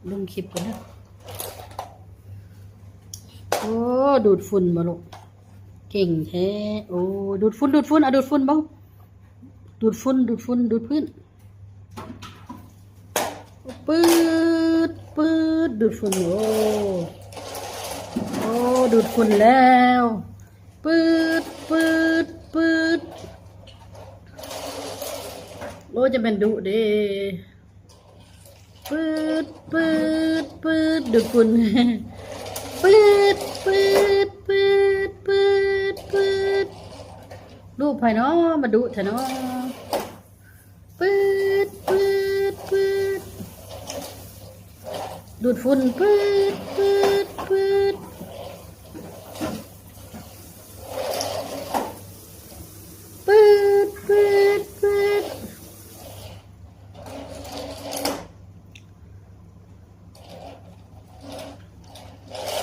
ລົງຄລິບກ່ອນເດີ. ໂອ້ ດູດຝຸ່ນບໍ່ລູກ? ເກັ່ງແທ້. ໂອ້ ດູດຝຸ່ນ ດູດຝຸ່ນ ເອົາດູດຝຸ່ນເບິ່ງ. ດູດຝຸ່ນ ດູດຝຸ່ນ ດູດພື້ນ. ປຶດ ປຶດ ດູດຝຸ່ນ. ໂອ້ ໂອ້ ດູດຝຸ່ນແລ້ວ. ປຶດ ປຶດ ປຶດ. ໂອ້ ຈະແມ່ນດຸເດ້. ປຶດ ປຶດ ປຶດ ດູດຝຸ່ນ. ປຶດ ປຶດ ປຶດ ປຶດ ປຶດ. ລູກໃຜນໍ ມາດຸແທ້ນໍ? ປຶດ ປຶດ ປຶດ ດູດຝຸ່ນ. ປຶດ